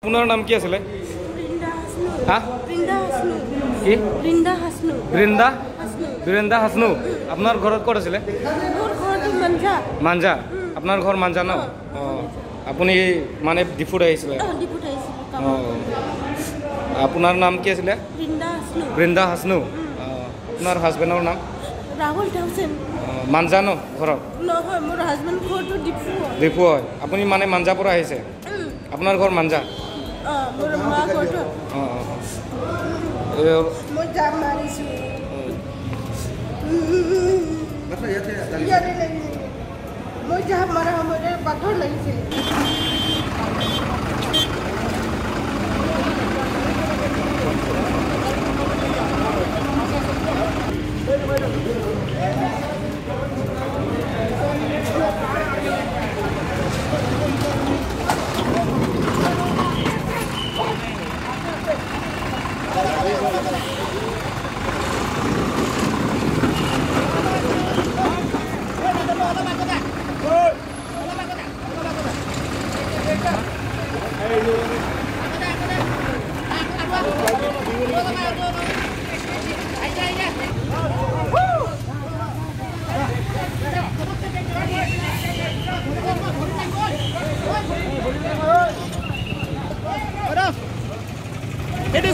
আপোনাৰ নাম কি আছিলে? হা, কি? বৃন্দা, বৃন্দা হাসনু। আপোনাৰ ঘৰত ক'ত আছিলে? মাঞ্জা। আপোনাৰ ঘৰ মাঞ্জা ন? অঁ, আপুনি মানে ডিফুত আহিছিলে? অঁ, আপোনাৰ নাম কি আছিলে? বৃন্দা হাসনু। অঁ, আপোনাৰ হাজবেণ্ডৰ নাম? ৰাহুল। মাঞ্জা ন ঘৰত? নহয়, মোৰ হাজবেণ্ড ঘৰটো ডিফু। ডিফু হয়। আপুনি মানে মাঞ্জাৰ পৰা আহিছে? আপোনাৰ ঘৰ মাঞ্জা? অঁ, মোৰ মা ঘৰটো। অঁ অঁ। মই জাপ মাৰিছোঁ, মই জাপ মৰা সময়তে পাথৰ লাগিছে।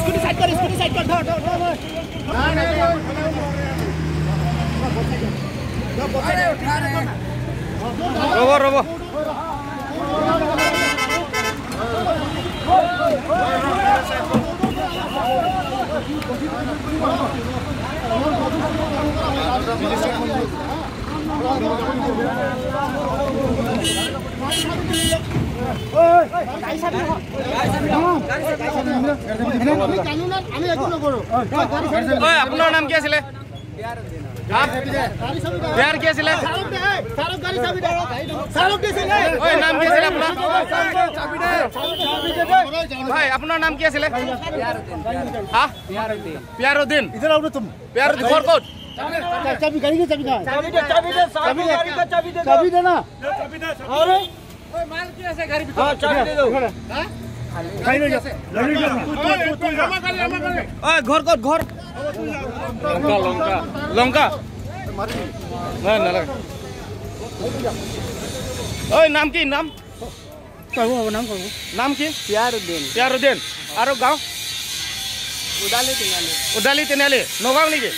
স্কুটি সাইড কৰ, স্কুটি সাইড কৰ, ধৰ ধৰ ধৰ। ৰ'ব ৰ'ব। আপোনাৰ নাম কি আছিলে? বিয়াৰ কি আছিলে? নাম কি আছিলে আপোনাৰ? ভাই, আপোনাৰ নাম কি আছিলে? হা, পিয়াৰুদ্দিন। পিয়াৰুদ্দিন, ঘৰ ক'ত? চাবি গাড়ী কে চাবি, চাবি দে, চাবি দে, চাবি গাড়ী কা চাবি দে, চাবি দে না। আরে ওই মাল কি আছে গাড়ি ভিতর? চাবি দে দাও। হ্যাঁ, গাড়ি লৈ যা, গাড়ি লৈ যা। আমা গাড়ি, আমা গাড়ি। ওই ঘর ক'ত? ঘৰ লংকা, লংকা, লংকা। নাই, নালাগে। ঐ, নাম কি? নাম নাম কব, নাম কি? পিয়াৰুদ্দিন। পিয়াৰুদ্দিন। আৰু গাঁও? উদালি তিনিআলি। উদালি তিনিআলি, নগাঁও নেকি?